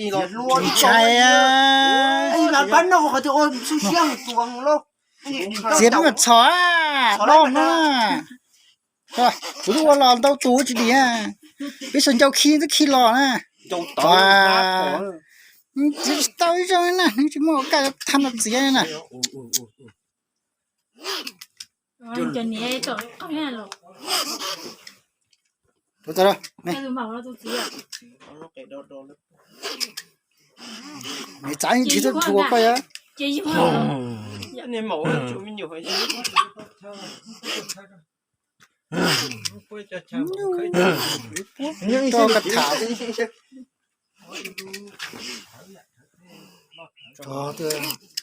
Ntshai, pab no qhov twg ua xub siab tus lauj. Txiav peb mam txhom, do no. Kuv twb ua los ntau tus tsis dim, peb xav ncau khi twb khi los na. Txiav tsis tau ib zaug na, nws tsis muaj kaj thab no txiav na. Nws txav tsis tau rhuav koj yog. Tso koj tham. Tso twg.